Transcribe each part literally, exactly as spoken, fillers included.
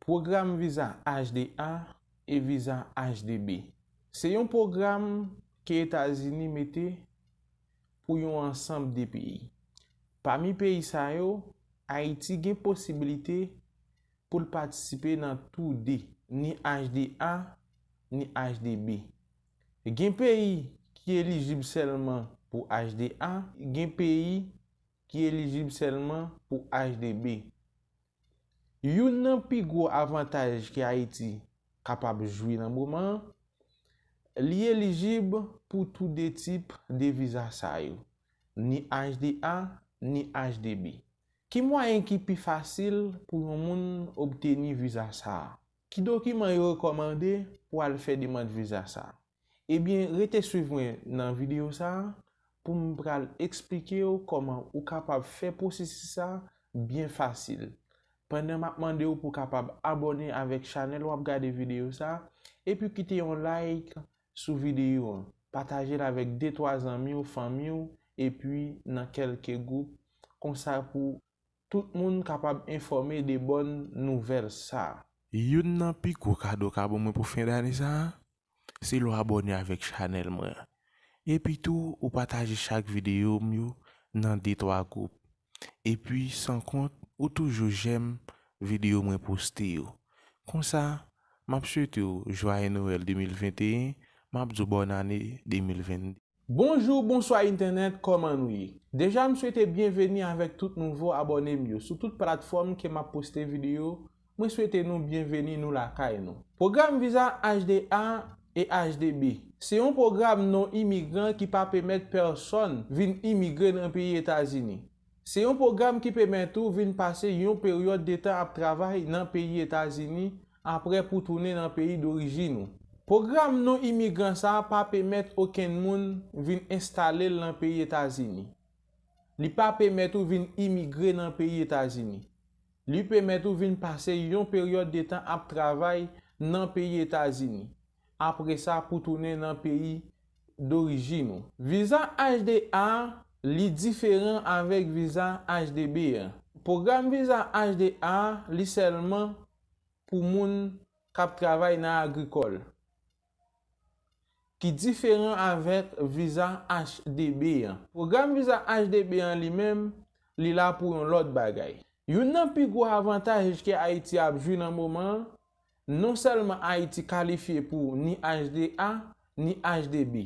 Pwogram viza H D A e viza H D B. Se yon pwogram ke Etazini mete pou yon ansanm de peyi. Pami peyi sa yo, Ayiti gen posiblite pou l patisipe nan tou de, ni H D A, ni H D B. Gen peyi ki elijib sèlman pou H D A, gen peyi ki elijib sèlman pou H D B. Youn nan pi gwo avantaj ke Ayiti kapab jwi nan moman an, li elijib pou tou de tip de viza sa yo, ni H D A, ni H D B. Ki mwayen ki pi fasil pou yon moun obteni viza sa a? Ki dokiman yo rekòmande pou al fè demann viza sa a? Ebyen, rete swiv mwen nan videyo sa a pou m pral eksplike w kòman ou kapab fè pwosesis sa a byen fasil. Pandan m ap mande w pou w kapab abòne avèk chanèl w ap gade videyo sa a, epi kite yon like sou videyo an. Pataje l avèk de twa zanmi w, fanmi w, epi nan kèlke gwoup, konsa pou tout moun kapab enfòme de bòn nouvèl sa a. Youn nan pi gwo kado w ka ban mwen pou fen dane sa a, se lè w abòne avèk chanèl mwen an. Epi tou, ou pataje chak videyo m yo nan de twa gwoup. Epi, san kont, ou toujou jèm videyo mwen poste yo. Konsa, m ap swete w Jwaye Nwèl de mil venteyen, m ap di w bòn ane de mil vennde. Bonjou, bonswa entènèt, kòman nou ye? Deja, m swete byenveni avèk tout nouvo abòne m yo sou tout platfòm ke m ap poste videyo. Mwen swete nou byenveni, nou lakay nou. Pwogram viza H D A e H D B se yon pwogram non imigran ki pa pèmèt pèsòn vin imigre nan peyi Etazini. Se yon pwogram ki pèmèt ou vin pase yon peryòd de tan ap travay nan peyi Etazini apre pou tounen nan peyi dorijin ou. Pwogram non imigran sa a pa pèmèt okenn moun vin enstale l nan peyi Etazini. Li pa pèmèt ou vin imigre nan peyi Etazini. Li pèmèt ou vin pase yon peryòd de tan ap travay nan peyi Etazini. Apre sa, pou tounen nan peyi dorijin ou. Viza H D A, li diferan avèk viza H D B an. Pwogram viza H D A, li sèlman pou moun k ap travay nan agrikòl, ki diferan avèk viza H D B an. Pwogram viza H D B an li menm, li la pou yon lòt bagay. Youn nan pi gwo avantaj ke Ayiti ap jwi nan moman an, non sèlman Ayiti kalifye pou ni H D A, ni H D B.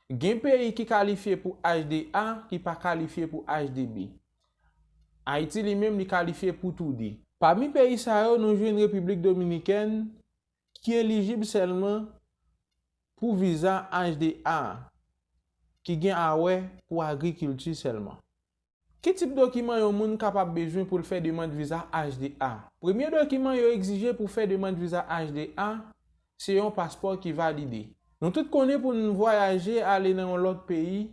Gen peyi ki kalifye pou H D A, ki pa kalifye pou H D B. Ayiti li menm, li kalifye pou tou de. Pami peyi sa yo, nou jwenn Repiblik Dominikèn, ki elijib sèlman pou viza H D A, ki gen a wè pou agrikilti sèlman. Ki tip dokiman yon moun kapab bezwen pou l fè demann viza H D A? Premye dokiman yo egzije pou fè demann viza H D A, se yon paspò ki valide. Nou tout konnen pou n vwayaje ale nan yon lòt peyi,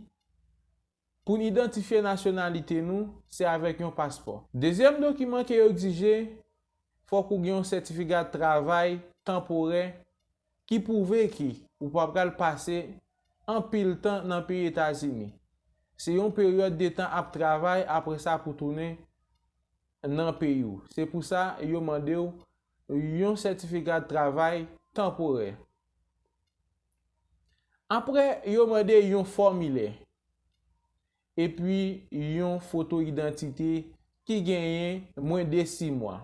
pou n idantifye nasyonalite nou, se avèk yon paspò. Dezyèm dokiman ke yo egzije, fòk ou gen yon sètifika travay tanporè ki pwouve ke ou pa pral pase anpil tan nan peyi Etazini. Se yon peryòd de tan ap travay, apre sa pou tounen nan peyi w. Se pou sa yo mande w yon sètifika travay tanporè. Apre, yo mande yon fòmilè epi yon foto idantite ki genyen mwen de sis mwa.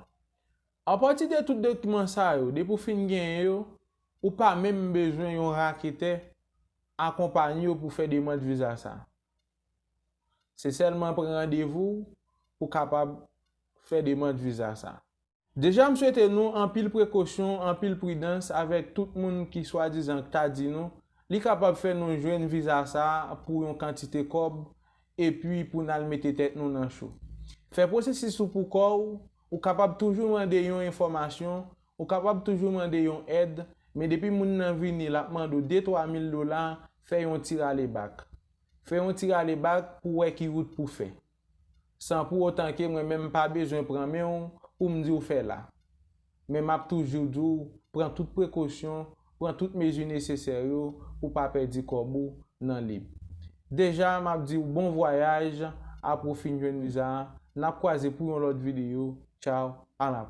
Apati de tout dokiman sa yo, depi w fin genyen yo, ou pa menm bezwen yon raketè akonpaye w pou fè demann viza sa. Se sèlman pran randevou pou kapab fè demann viza sa. Deja, m swete nou anpil prekosyon, anpil pridans avèk tout moun ki swadizan ta di nou li kapab fè nou jwenn viza sa a pou yon kantite kòb, epi pou n al mete tèt nou nan cho. Fè pwosesis ou pou kò w, ou kapab toujou mande yon enfòmasyon, ou kapab toujou mande yon èd, men depi moun nan vini, l ap mande w de twa mil dola, fè yon ti rale bak. Fè yon ti rale bak pou wè ki wout pou fè. San pou otan ke mwen menm m pa bezwen pran men w pou m di w fè la. Men m ap toujou di w, pran tout prekosyon, pran tout mezi nesesè yo pou w pa pèdi kòb ou nan lib. Deja, m ap di w bon vwayaj, apre w fin jwenn viza a, n ap kwaze pou yon lòt videyo. Tchaw, a la pwòchèn.